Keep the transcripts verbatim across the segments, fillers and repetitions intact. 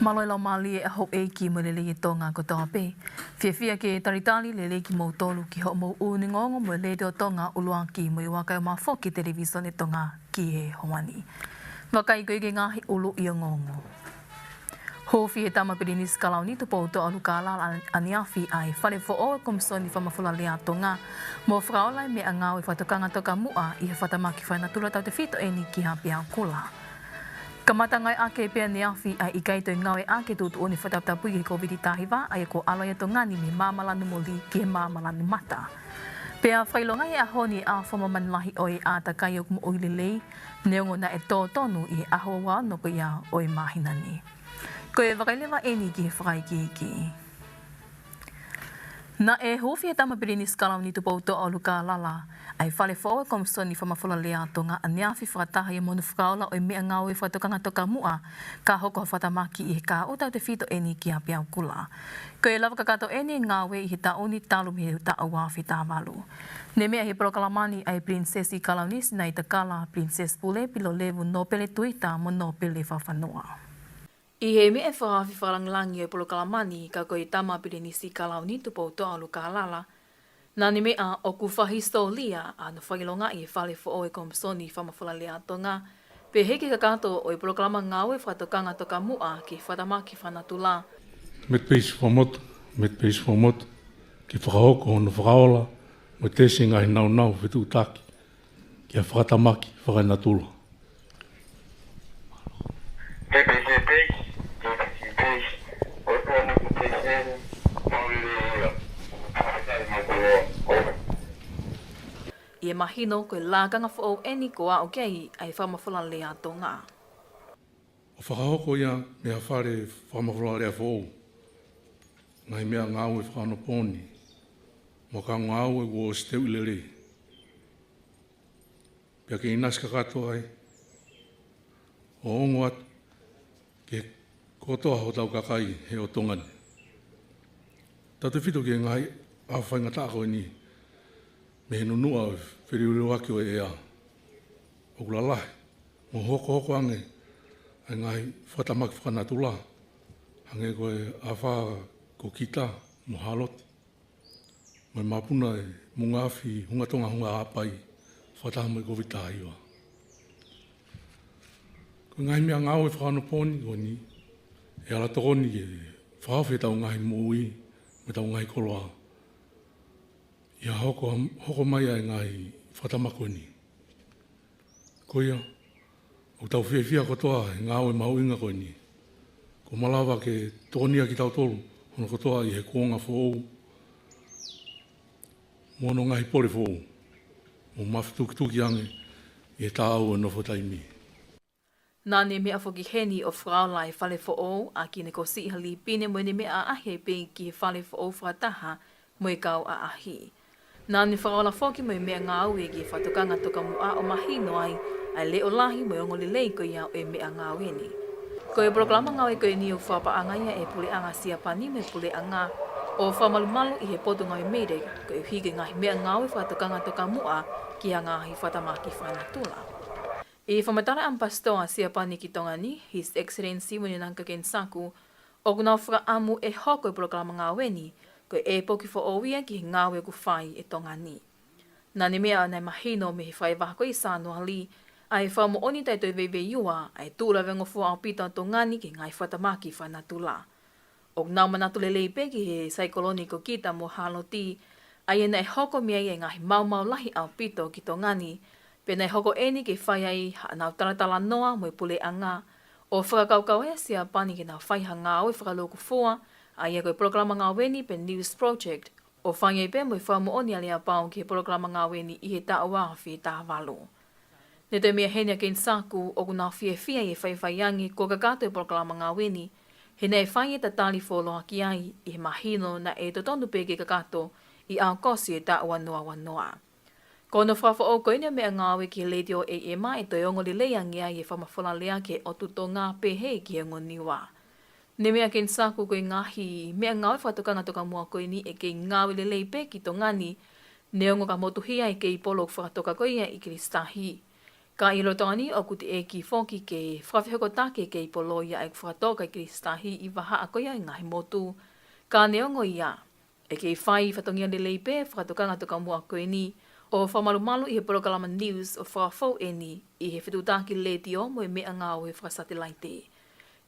Mālō e laumālie ʻa houʻeiki mo e lelei ʻa Tonga kotoa pē. Fiefia ke talitali lelei kimoutolu ki hoʻomou ʻuhinga ongoongo mo e Letiō Tonga ʻuluaki mo e ua kae ʻumaʻā foki e Televisone Tonga ki he ʻaho ni. Vakai ko ia ki he ngaahi ʻuluʻi ongoongo. Hūfi ʻe he Tama Pilinisi Kalauni Tupoutoʻa ʻUlukalala ʻaneafi ʻa e fale foʻou ʻo e Komisoni Fakamafola Lea ʻa Tonga mo fakaola e meʻangāue fakatokanga tokamuʻa ʻi he fakatamaki fakanatula tautefito eni ki Haʻapeaukula. Kamata ngāueʻaki pē ʻaneafi ʻa e ʻikai toe ngāueʻaki e tuʻutuʻuni fakataputapui ʻi he Kōviti taha hiva, ʻa ia kuo ʻalu ai ʻa Tonga ni mei he maama lanu moli ki he maama lanu mata. Pea fakaʻilongaʻi he ʻaho ni ʻa e fakamāmani lahi ʻo e ʻātakai ʻoku moʻui lelei, neongo naʻe tō tonu ʻi he ʻaho ua ono ko ia ʻo e māhina ni. Ko e vakai leva eni ki he fakaikiiki. Naʻe hūfi ʻe he Tama Pilinisi Kalauni Tupoutoʻa ʻUlukalala ʻa e fale foʻou ʻo e Komisoni Fakamafola Lea ʻa Tonga ʻaneafi fakataha ia mo hono fakaola ʻo e meʻangāue fakatokanga tokamuʻa ka hoko ha fakatamaki ʻi he kahaʻu tautefito eni ki Haʻapeaukula. Ko e lava kakato eni e ngāue ʻi he taʻu ni talu mei he taʻu ua afe taha valu. Ne meʻa ʻi he polokalama ni ʻa e Pilinisesi Kalauni Sinaitakala, Pilinisesi Pule, Pilolevu Nōpele Tuita mo Nōpele Fakafanua. ʻI he meʻa e fakahaofi fakalāngilangi ʻo e polokalama ni, ka ko e Tama Pilinisi Kalauni Tupoutoʻa ʻUlukalala, naʻa ne meʻa ʻoku fakahisitōlia ʻa hono fakaʻilongaʻi e fale foʻou ʻo e Komisoni Fakamafola Lea ʻa Tonga, pehē ki he kakato ʻo e polokalama ngāue fakatokanga tokamuʻa ki he fakatamaki fakanatula. Mete peisi fakamotu, mete peisi fakamotu, ke fakahoko hono fakaola mo e tesi e ngaahi nāunau fetuʻutaki ki ha fakatamaki fakanatula. ʻI he mahino ko e lakanga foʻou eni kuo aʻu ki ai ʻa e Fakamafola Lea ʻa Tonga. ʻO fakahoko ia mei ha fale fakamafola lea foʻou, ngaahi meʻangāue fakaonopooni mo e kau ngāue kuo ʻosi teuʻi lelei. Pea ke ʻinasi kakato ai ʻo ongo atu ki he kotoa hotau kakai he ʻo Tonga ni. Tautefito ki he ngaahi ʻaho faingataʻa ko eni mei he nunuʻa ʻo e feliuliuaki ʻo e ʻea. ʻOku lalahi mo hokohoko ange ʻa e ngaahi fakatamaki fakanatula, hangē ko e afā ko Kita mo Haloti, mo e mapuna ʻi Mungaafi, Hunga Tonga, Hunga Haʻapai, fakataha mo e Kōviti taha hiva. Ko e ngaahi meʻangāue fakaonopooni ko eni ʻe ala tokoni ke fakahaofi ʻetau ngaahi moʻui mo ʻetau ngaahi koloa ʻi he hoko, hoko mai ʻa e ngaahi fakatamaki ko eni. Ko ia, ʻoku tau fiefia kotoa he ngāue mahuʻinga ko eni. Kuo malava ke tokonia kitautolu hono kotoa ʻi he kuonga foʻou mo hono ngaahi pole foʻou, mo mafatukituki ange ʻi he taʻau ʻo e nofo taimi. Naʻa ne meʻa foki heni ʻo fakaola e fale foʻou ʻa Kinekosiʻi Halipine mo ʻene meʻa ʻaʻahi pē ki he fale foʻou fakataha mo e kau ʻaʻahi. Naʻa ne fakaola foki mo e meʻangāue ki he fakatokanga tokamuʻa ʻo mahino ai ʻa e leʻo lahi mo e ongo lelei ko ia ʻo e meʻangāue ni. Ko e polokalama ngāue ko eni ʻoku fakapaʻanga ia ʻe he puleʻanga Siapani mo e puleʻanga ʻo fakamalumalu ʻi he potungāue MEDEC, koeʻuhi ko e ngaahi meʻangāue fakatokanga tokamuʻa ki ha ngaahi fakatamaki fakanatula. ʻI he fakamatala ʻa e ʻAmipasitoa Siapani ki Tonga ni, His Excellency Munenaka Kenisaku, ʻoku nau fakaʻamu ʻe hoko e polokalama ngāue ni ko e ʻēpoki foʻou ia ki he ngāue ʻoku fai ʻe Tonga ni. Naʻa ne meʻa naʻe mahino mei he fakaʻevaha ko ia ʻi Sānuali ʻa e fakamoʻoni taʻe toe veiveiua ʻa e tuʻu lavengofua ʻaupito ʻa Tonga ni ki he ngaahi fakatamaki fakanatula. ʻOku nau manatu lelei pē ki he saikoloni ko Kita mo Haloti, ʻa ia naʻe hoko mei ai e ngaahi maumau lahi ʻaupito ki Tonga ni, pea naʻe hoko eni ke fai ai haʻanau talatalanoa mo e puleʻanga, ʻo fakakaukau ai ʻa Siapani ke nau fai ha ngāue fakalūkufua, ʻa ia ko e polokalama ngāue ni pe NEWS Project, ʻo fai ai pē mo e fakamoʻoni aleapau ki he polokalama ngāue ni ʻi he taʻu ua afe taha valu. Ne toe meʻa heni ʻa Kenisaku ʻoku nau fiefia ʻi he faifai ange kuo kakato e polokalama ngāue ni, he naʻe fai e tatali fuoloa ki ai ʻi he mahino naʻe totonu pē ke kakato ʻi ʻAokosi ʻo e taʻu ua noa ua noa. Ko hono fakafoʻou ko eni ʻo e meʻangāue ki he Letiō AM ʻe toe ongo lelei ange ai e fakamafola lea ki he ʻotu Tonga pehē ki he ongo Niua. Ne meʻa ʻa Kenisaku ko e ngaahi meʻangāue fakatokanga tokamuʻa ko eni ʻe kei ngāue lelei pē ki Tonga ni, neongo ka motuhia e keipolo ʻoku fakatoka ko ia ʻi Kilisi Tahi. Ka ʻi he lolotonga ni ʻoku teʻeki foki ke fakafehokotaki e kei polo ia ʻa e fakatō kae kei sitahi ʻi he vahaʻa ko ia ʻo e ngaahi motu. Ka neongo ia, ʻe kei fai fatongia lelei pē fakatokanga tokamuʻa ko eni ʻo fakamalumalu ʻi he polokalama news ʻo fakafou eni ʻi he fetuʻutaki letiō mo e meʻangāue fakasatelaite.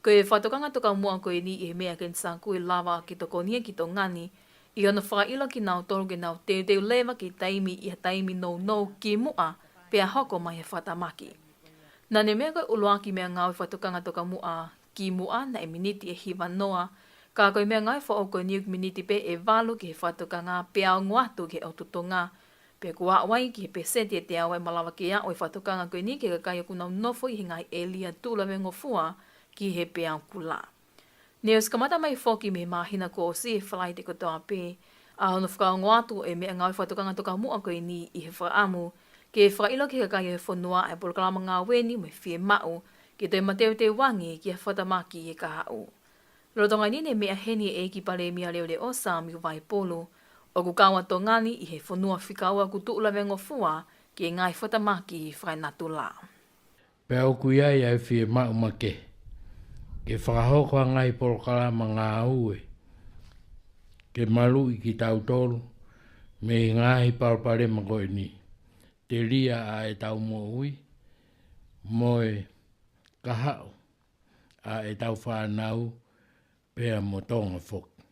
Ko e fakatokanga tokamuʻa ko eni ʻi he meʻa ke ne saku ʻe lava ke tokoni ia ki Tonga ni, ʻi hono fakaʻilo kinautolu ke nau teuteu leva ki he taimi ʻi ha taimi nounou kimuʻa pea hoko mai ha fakatamaki. Naʻa ne meʻa ko e ʻuluaki meʻangāue fakatokanga tokamuʻa kimuʻa naʻe miniti ʻe hiva noa, ka ko e meʻangāue foʻou ko eni ʻoku miniti pē ʻe valu ki he fakatokanga pea ongo atu ki he ʻotu Tonga, pea kuo aʻu ai ki he peseti ʻe teau ʻe malava ke aʻu e fakatokanga ko eni ki he kakai ʻoku nau nofo ʻi he ngaahi ʻēlia tuʻulavengofua ki he peau kula. Ne ʻosi kamata mai foki mei he māhina kuo ʻosi he Falaite kotoa pē ʻa hono fakaongo atu e meʻangāue fakatokanga tokamuʻa ko eni ʻi he fakaʻamu ke fakaʻilo ki he kakai ʻo e fonua ʻa e polokalama ngāue ni mo e fiemaʻu ke toe mateuteu ange ki ha fakatamaki ʻi he kahaʻu. Lolotonga ni ne meʻa heni e ʻEiki Palēmia Leʻoleʻo Sāmiu Vaipulu, ʻoku kau ʻa Tonga ni ʻi he fonua fika ua ʻoku tuʻulavengofua ki he ngaahi fakatamaki fakaenatula. Pea ʻoku ʻi ai ʻa e fiemaʻu makehe ke fakahoko ʻa e ngaahi polokalama ngāue ke maluʻi kitautolu mei he ngaahi palopalema ko eni, telia ʻa ʻetau moʻui mo e kahaʻu ʻa ʻetau fānau pea mo Tonga foki.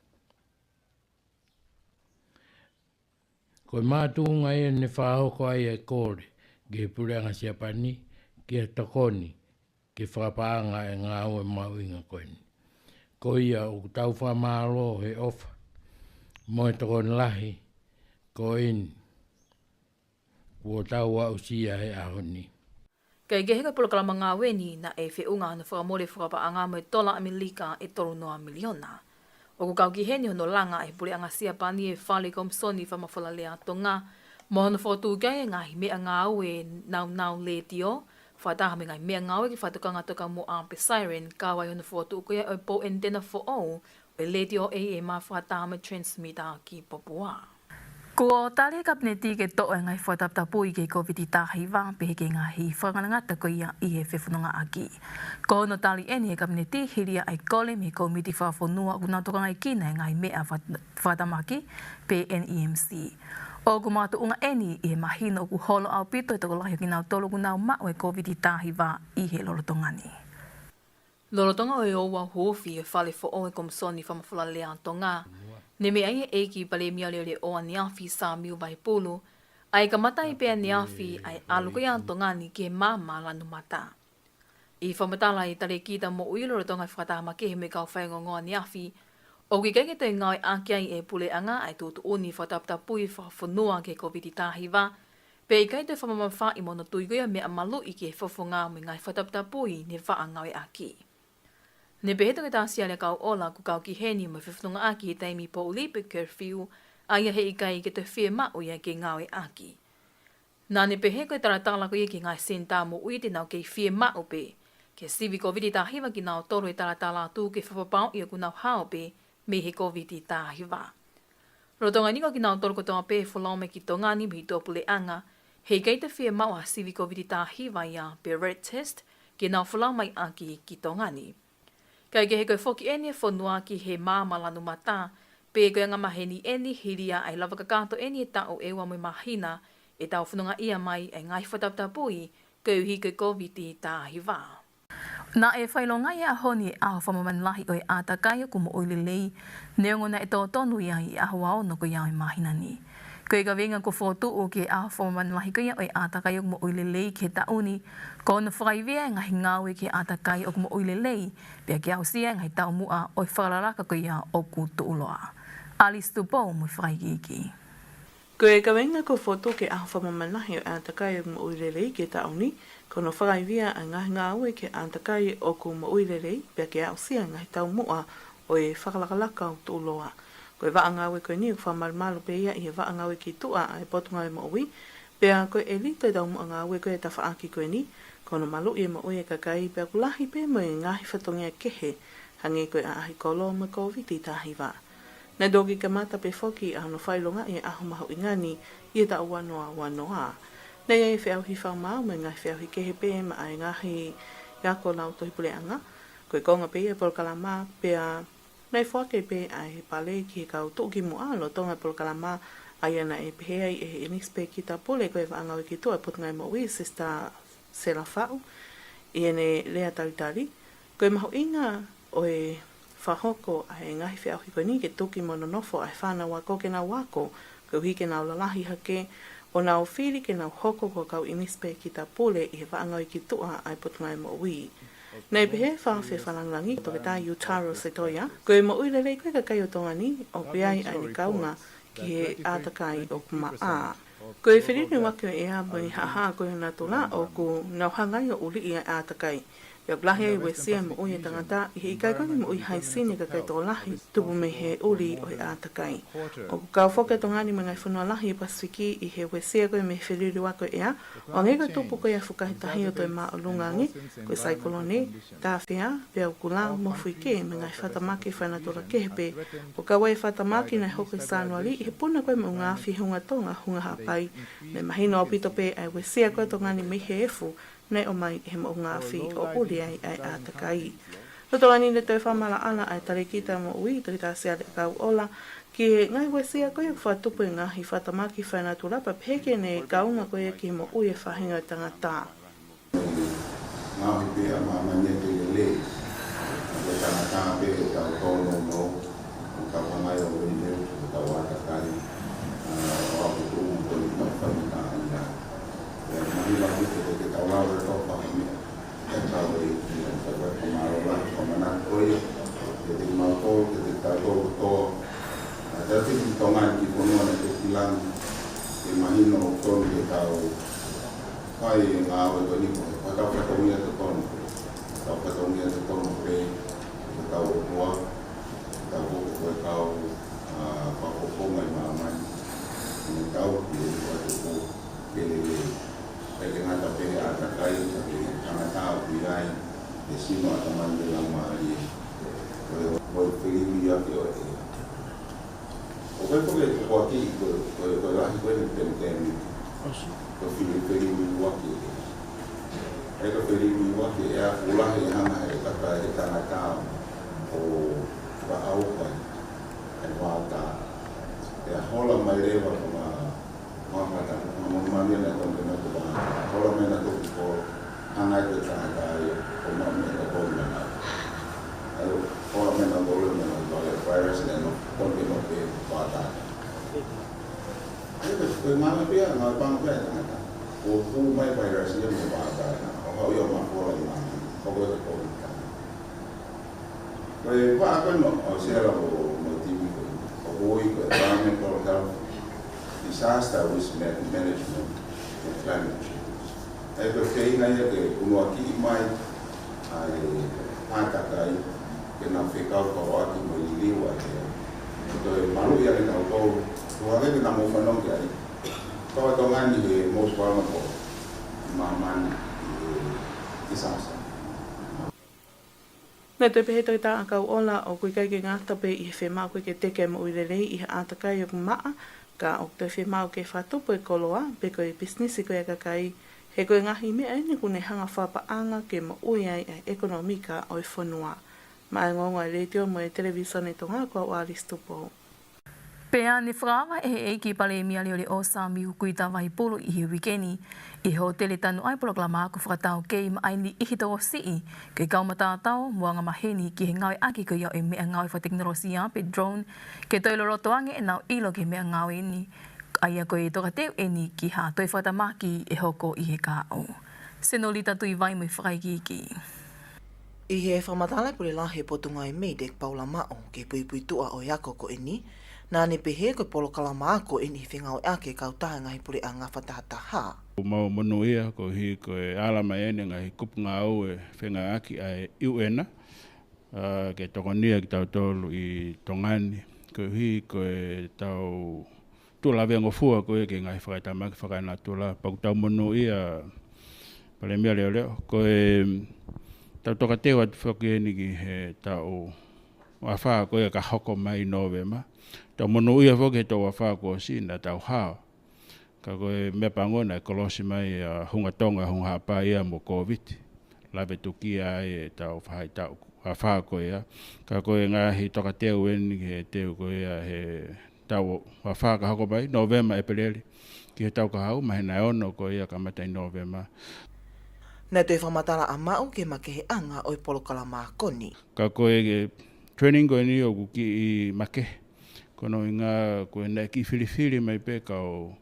Ko e makatuʻunga ia ne fakahoko ai e kole ki he Puleʻanga Siapani ke tokoni ke fakapaʻanga e ngāue mahuʻinga ko eni. Ko ia ʻoku tau fakamālō he ʻofa mo e tokoni lahi ko eni kuo tau aʻusia he ʻaho ni. Kae kehe, ko e polokalama ngāue ni naʻe feʻunga hono fakamole fakapaʻanga mo e tola ʻAmelika ʻe tolu noa miliona. ʻOku kau ki heni hono langa ʻe he Puleʻanga Siapani e Fale Komisoni Fakamafolalea Tonga, mo hono fokotuʻu ki ai e ngaahi meʻangāue nāunau letiō, fakataha mo e ngaahi meʻangāue ki he fakatokanga tokamuʻa pe siren, kau ai hono fokotuʻu ko ia ʻo e pou ʻenitena foʻou ʻo e letiō A M fakataha mo e transmitter ki Popua. Kuo tali ʻe he Kapineti ke toʻo e ngaahi fakataputapui ki he Kōviti taha hiva, pehē ki he ngaahi fakangatangata ko ia ʻi he fefonongaʻaki. Ko hono tali eni ʻe he Kapineti hili ia ʻa e kole mei he Kōmiti Fakafonua ʻoku nau tokangaekina e ngaahi meʻa faka-, fakatamaki pe N E M C. ʻOku makatuʻunga eni ʻi he mahino ʻoku holo ʻaupito e tokolahi ʻo kinautolu ʻoku nau maʻu e Kōviti taha hiva ʻi he lolotonga ni. Lolotonga ʻo e ʻoua huufi e fale foʻou e Komisoni Fakamafolalea ʻa Tonga, ne meʻa ai e ʻEiki Palēmia Leʻoleʻo ʻaneafi Sāmiu Vaipulu, ʻa e kamata ai pē ʻaneafi ʻa e ʻalu ko ia ʻa Tonga ni ki he maama lanu mata. ʻI he fakamatala ʻa e Talēkita Moʻui lolotonga e fakataha makehe mo e kau faiongoongo ʻaneafi, ʻoku ʻikai ke toe ngāueʻaki ai ʻe he Puleʻanga ʻa e tuʻutuʻuni fakataputapui fakafonua ki he Kōviti taha hiva, pea ʻikai toe fakamamafaʻi mo hono tui ko ia meʻa maluʻi ki he fofonga mo e ngaahi fakataputapui ne faʻa ngāueʻaki. Ne pehē ʻe Toketā Siale Kauʻola ʻoku kau ki heni mo e fefonongaʻaki he taimi poʻuli pe curfew, ʻa ia heʻikai ke toe fiemaʻu ia ke ngāueʻaki. Naʻa ne pehē ko e talatala ko ia ki he ngaahi senitā moʻui te nau kei fiemaʻu pē ki he sivi Kōviti taha hiva kinautolu ʻe talatala atu ke fakapapauʻi ʻoku nau hao pē mei he Kōviti taha hiva. Lolotonga eni ko kinautolu kotoa pē folau mai ki Tonga ni mei tuʻapuleʻanga, heʻikai toe fiemaʻu ha sivi Kōviti taha hiva ia pe red test ke nau folau mai ʻaki ki Tonga ni. Kae kehe, ko e foki eni e fonua ki he maama lanu mata, pea ko e angamaheni eni hili ia ʻa e lava kakato eni e taʻu ʻe ua mo e māhina ʻe tau fonongaʻia mai e ngaahi fakataputapui koeʻuhi ko e Kōviti taha hiva. Naʻe fakaʻilongaʻi he ʻaho ni e ʻaho fakamāmani lahi ʻo e ʻātakai ʻoku moʻui lelei, neongo naʻe tō tonu ia ʻi he ʻaho ua ono ko ia ʻo e māhina ni. Ko e kaveinga kuo fokotuʻu ki he ʻaho fakamāmani lahi ko ia ʻo e ʻātakai ʻoku moʻui lelei ki he taʻu ni, ko hono fakaivia e ngaahi ngāue ki he ʻātakai ʻoku moʻui lelei, pea ke aʻusia e ngaahi taumuʻa ʻo e fakalakalaka ko ia ʻoku tuʻuloa. Alice Tupou mo e fakaikiiki. Ko e kaveinga kuo fokotuʻu ki he ʻaho fakamāmani lahi ʻo e ʻātakai ʻoku moʻui lelei ki he taʻu ni, ko hono fakaivia e ngaahi ngāue ki he ʻātakai ʻoku moʻui lelei, pea ke aʻusia e ngaahi taumuʻa ʻo e fakalakalaka ʻoku tuʻuloa. Ko e vaʻa ngāue ko eni ʻoku fakamalumalu pē ia ʻi he vaʻa ngāue ki tuʻa ʻa e Potungāue Moʻui, pea ko e ʻelito e taumuʻa ngāue ko ia ʻo e tafaʻaki ko eni, ko hono maluʻi e moʻui e kakai pea ʻoku lahi pē mo e ngaahi fatongia kehe, hangē ko e ʻaʻahi kolo mo e Kōviti taha hiva. Naʻe toki kamata pē foki ʻa hono fakaʻilongaʻi e ʻaho mahuʻinga ni ʻi he taʻu ua noa ua noa. Naʻe ʻi ai e feʻauhi fakamaau mo e ngaahi feʻauhi kehe pē maʻa e ngaahi ako lautohi puleʻanga. Ko e konga pē ia e polokalama pea naʻe foaki pē ʻa e pale ki he kau tuʻukimuʻa lolotonga e polokalama, ʻa ia naʻe pehē ai ʻe he ʻInisipēkita Pule ko e Vaʻa Ngāue ki Tuʻa ʻo e Potungāue Moʻui, Sister Sela Faʻu, ʻi heʻene lea talitali, ko e mahuʻinga ʻo e fakahoko ʻa e ngaahi feʻauhi ko eni ke tuki mo nonofo ʻa e fānau ako ke nau ako, koeʻuhi ke nau lalahi hake ʻo nau fili ke nau hoko ko e kau ʻinisipēkita pule ʻi he Vaʻa Ngāue ki Tuʻa ʻa e Potungāue Moʻui. Naʻe pehē ʻe he Fakafofonga Lāngilangi, Toketā Yutaro Setoia, ko e moʻui lelei ko ē ʻa e kakai ʻo Tonga ni ʻoku ʻi ai ʻa ʻene kaunga ki he ʻātakai ʻoku maʻa. Ko e feliliuaki ʻo e ʻea mo e haʻahaʻa ko ia ʻo natula ʻoku nau hanga ai ʻo uliʻi ʻa e ʻātakai. Pea ʻoku lahi ai e uesia e moʻui ʻa e tangata ʻi he ʻikai ko ē ke moʻui haʻane sino e kakai tokolahi, tupu mei he ʻuli ʻo e ʻātakai. ʻOku kau foki ʻa Tonga ni mo e ngaahi fonua lahi ʻo e Pasifiki ʻi he uesia ko ē mei he feliliuaki ʻo e ʻea, ʻo hangē ko e tupu ko ia e fukahi tahi ʻo e toe māʻolunga ange, ko e saikolone, tāfea, pea ʻoku lā mo fuike mo e ngaahi fakatamaki fakanatula kehe pē, ʻo kau ai e fakatamaki naʻe hoko ʻi Sānuali ʻi he puna ko ē moʻunga afi ʻi Hunga Tonga, Hunga Haʻapai. Naʻe mahino ʻaupito pē ʻa e uesia ko ē ʻa Tonga ni mei he efu naʻe ʻomai ʻe he moʻunga afi ʻo uli ai ʻa e ʻātakai. Lolotonga ni naʻe toe fakamaʻalaʻala ʻa e Talēkita Moʻui, Toketā Siale ʻAkauʻola, ki he ngaahi uesia ko ia ʻoku fakatupu ʻe he ngaahi fakatamaki fakanatula pea pehē ki heʻene kaunga ko ia ki he moʻui ʻa e faʻahinga ʻo e tangata. Ngaohi pē ʻa māmani ke lelei. Ko e tangata pē ʻoku tau tōnounou, ʻoku tau hanga ai ʻo lelei, ʻoku tau ʻātakai, ʻa, ʻo aʻu ki he tuʻunga ko eni ʻoku tau fai ai. Pea mahino ʻaupito ke tau lava ʻo fakameʻa, ʻe tau ʻi he fakamālō lahi, fakamanatu ko ia, kiate kimautolu, kiate kitautolu kotoa. ʻA, tautefito ki Tonga ni, ki he fonua ni, ki langi, ke mahino ʻoku tonu ke tau fai e ngāue ko eni ko e, ko ʻetau fatongia totonu. Tau fatongia totonu pē, ko ʻetau ʻOtua, tau hoko ko e kau, ʻa, fakafofonga ʻi māmani. Naʻa tau ki he ʻOtua tupu ke lelei. ʻIkai ke ngata pē he ʻātakai, ka ko e tangata ʻoku ʻi ai e sino, ʻatamai mo e laumālie. Ko e, ko e feliliuaki ʻo e ʻea. ʻOku ʻi ai foki e tukuakiʻi ko, ko, ko e lahi ko eni e pandemic. Ko e fili, feliliuaki e ʻea. ʻA ia ko e feliliuaki e ʻea ʻoku lahi e hanga ʻe he kaka, ʻe he tangata ʻo fakaʻauha e vātā. Pea hola mai leva ko e ma, ma mata, ma mo mani na tonu ke na ko vātā. Hola mai na toki ko hanga ʻe he tangata ia ʻo maʻu meʻa ko ena. ʻA ia, hola mai na ko le meʻa ko e virus na no, tonu ke no ke vātā. ʻA ia, ko e, ko e ngāue pē ia, ngāue pango pē ia ʻa e tangata. ʻO hū mai e virus ia mei he vātā na, ʻo haʻu ia ʻo mafola ʻi māmani, ʻo ko e ko e tangata. Ko e vaʻa ko eni ʻo Sela mo, mo e timi ko ē, ʻoku ui ko e Environmental Health, Disaster Risk Ma-, Management and Climate Change. ʻA ia ko e feinga ia ke punuakiʻi mai ʻa e ʻātakai ke nau fekauʻaki mo e liliu ʻa e ʻea. Ko e malu ia ke nau tau, ko e hangē ke nau mou fanongo ki ai. Ko Tonga ni he most vulnerable ʻi māmani ʻi he disaster. Naʻe toe pehē ʻe Toketā ʻAkauʻola ʻoku ʻikai ke ngata pē ʻi he fiemaʻu ko ē ke teke e moʻui lelei ʻi he ʻātakai ʻoku maʻa, ka ʻoku toe fiemaʻu ke fakatupu e koloa, pe ko e pisinisi ko ia ʻa e kakai, he ko e ngaahi meʻa eni ʻoku ne hanga ʻo fakapaʻanga ke moʻui ai ʻa e ʻekonōmika ʻo e fonua. Maʻá e ongoongo ʻa e Letiō mo e Televīsone Tonga, ko au Alice Tupou. Pea ne fakaava ʻe he ʻEiki Palēmia Leʻoleʻo Sami Kuita Vaipulu ʻi he uike ni, ʻi he hōtele tanu ʻa e polokalama ako fakataukei maʻa e niʻihi tokosiʻi, ko e kau mataotao mo angamaheni ki he ngāueʻaki ko ia ʻo e meʻangāue fakatekinolosia pe drone, ke toe loloto ange ʻenau ʻilo ki he meʻangāue ni, ʻa ia ko e tokateu eni ki ha toe fakatamaki ʻe hoko ʻi he kahaʻu. Senolita Tuʻivai mo e fakaikiiki. ʻI he fakamatala ʻa e Pule Lahi ʻo e Potungāue MEIDECC Paula Maʻu ki he puipuituʻa ʻo e ako ko eni, naʻá ne pehē ko e polokalama ako eni ʻi he fengāueʻaki ʻa e kautaha ngaahi puleʻanga fakatahataha. ʻOku mau monūʻia koeʻuhi ko e ala mai eni e ngaahi kupu ngāue fengāueʻaki ʻa e U N, ʻa, ke tokonia kitautolu ʻi Tonga ni, koeʻuhi ko ʻetau tuʻu lavea ngofua ko ē ki he ngaahi fakatamaki fakanatula. Pea ʻoku tau monūʻia Palēmia Leʻoleʻo, ko ʻetau tokateu atu foki eni ki he taʻu ʻo e afā ko ē ka hoko mai ʻi Nōvema. Tau monūʻia foki he taʻu ʻo e afā kuo ʻosi naʻa tau hao. Ka ko e meʻapango naʻe kolosi mai ʻa Hunga Tonga, Hunga Haʻapai ia mo Kōviti. Lave tukia ai ʻetau faʻahitaʻu afā ko ia. Ka ko e ngaahi tokateu eni ki he teu ko ia he tau afā ka hoko mai, Nōvema, ʻEpeleli. Ki he tau kahaʻu, mahina ʻe ono ko ia kamata ʻi Nōvema. Naʻe toe fakamatala ʻa Maʻu ki he makeheʻanga ʻo e polokalama ako ni. Ka ko e training ko eni ʻoku kiʻi makehe. Ko hono ʻuhinga ko e naʻe kiʻi filifili mai pē kau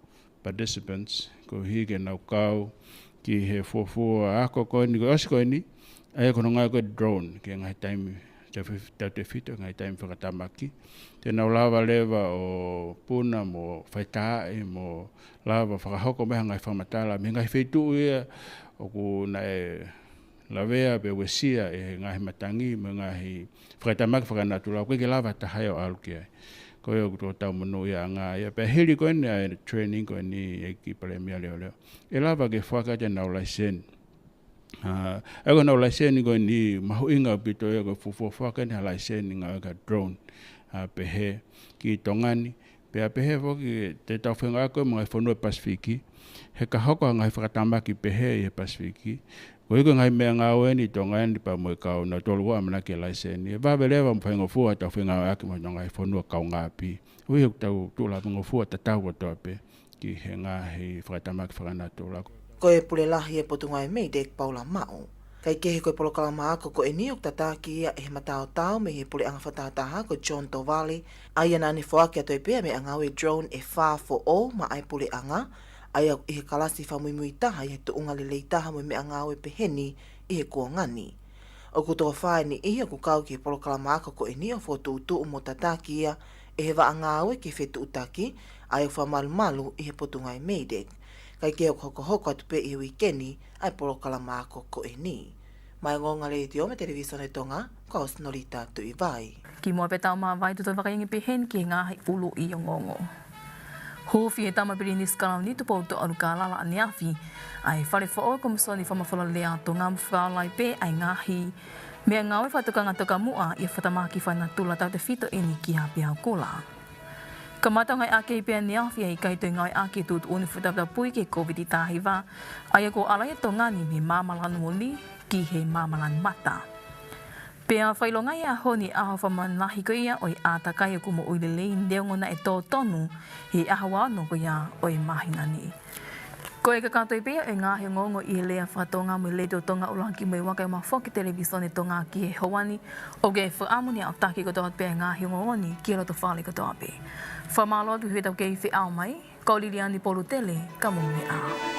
participants, koeʻuhi ke nau kau ki he fuofua ako ko eni, ko e ʻosi ko eni, ʻa ia ko hono ʻuhinga ko e drone, ki he ngaahi taimi, tautefito, ngaahi taimi fakatamaki. Te nau lava leva ʻo puna mo faitaaʻi mo lava fakahoko mai ha ngaahi fakamatala, mei he ngaahi feituʻu ia ʻoku naʻe lavea pe uesia ʻe he ngaahi matangi mo e ngaahi fakatamaki fakanatula, ʻoku ʻikai ke lava ha taha ia ʻo ʻalu ki ai. Ko ia ʻoku tau monūʻiaʻanga ia. Pea hili ko eni ʻa e training ko eni ʻEiki Palēmia Leoleo, ʻe lava ke foaki atu ʻenau laiseni. ʻA, ʻa ia ko ʻenau laiseni ko eni mahuʻinga ʻaupito ia ko e fuofua foaki eni ha laiseni ngāue ki ha drone, ʻa, pehē ki Tonga ni. Pea pehē foki te tau fengāueʻaki mo e ngaahi fonua Pasifiki, he ka hoko ha ngaahi fakatamaki pehē ʻi he Pasifiki, koeʻuhi ko e ngaahi meʻangāue eni ʻi Tonga ni pea mo e kau nautolu ʻoku ʻamanaki ke laiseni, ʻe vave leva mo faingofua ʻetau fengāueʻaki mo e ngaahi fonua kaungāʻapi. Koeʻuhi ʻoku tau tuʻu lava ngofua tatau kotoa pē ki he ngaahi fakatamaki fakanatula. Ko e pule lahi ʻo e Potungāue MEIDECC, Paula Maʻu. Kae kehe, ko e polokalama ako ko eni ʻoku tataki ia ʻe he mataotao mei he puleʻanga fakatahataha ko John Tovale, ʻa ia naʻa ne foaki atu ai pē ʻa e meʻangāue drone ʻe fā foʻou maʻa e puleʻanga, ʻa ia ʻi he kalasi fakamuimui taha ʻi he tuʻunga lelei taha mo e meʻangāue pehē ni ʻi he kuonga ni. ʻOku toko fā e niʻihi ʻoku kau ki he polokalama ako ko eni ʻo fokotuʻutuʻu mo tataki ia ʻe he vaʻa ngāue ki he fetuʻutaki, ʻa ia ʻoku fakamalumalu ʻi he Potungāue MEIDECC. Kae kehe, ʻoku hokohoko atu pē ʻi he uike ni ʻa e polokalama ako ko eni. Maʻá e Ongoongo Letiō mo e Televisone Tonga, ko au Sinolita Tuʻivai. Kimuʻa pea tau māvae, ʻoku toe vakai ange pē heni ki he ngaahi ʻuluʻi ongoongo. Huufi ʻe he Tama Pilinisi Kalauni Tupoutoʻa ʻUlukalala ʻaneafi ʻa e Fale Foʻou ʻo e Komisoni Fakamafola Lea ʻa Tonga, mo fakaola ai pē ʻa e ngaahi meʻangāue fakatokanga tokamuʻa ʻi he fakatamaki fakanatula, tautefito eni ki ʻApihaukula. Kamata ngāueʻaki pē ʻaneafi ʻa e ʻikai toe ngāueʻaki e tuʻutuʻuni fakataputapui ki he Kōviti taha hiva, ʻa ia kuo ʻalai ʻa Tonga ni mei he maama lanu moli ki he maama lanu mata. Pea fakaʻilongaʻi he ʻaho ni e ʻaho fakamāmani lahi ko ia ʻo e ʻātakai ʻoku moʻui lelei, neongo naʻe tō tonu ʻi he ʻaho ua ono ko ia ʻo e māhina ni. Ko e kakato ia pē ʻo e ngaahi ongoongo ʻi he lea faka-Tonga mei he Letiō Tonga ʻUluaki mo e Vaka ʻo e Mafoki Televisone Tonga ki he houa ni. ʻOku fakaʻamu ni ʻa e ʻaʻahi kotoa pē ʻa e ngaahi ongoongo ni ki he loto fale kotoa pē. Fakamālō atu ki heʻetau kei feʻao mai, ko Liliani Polutele, ka mou meʻa ā.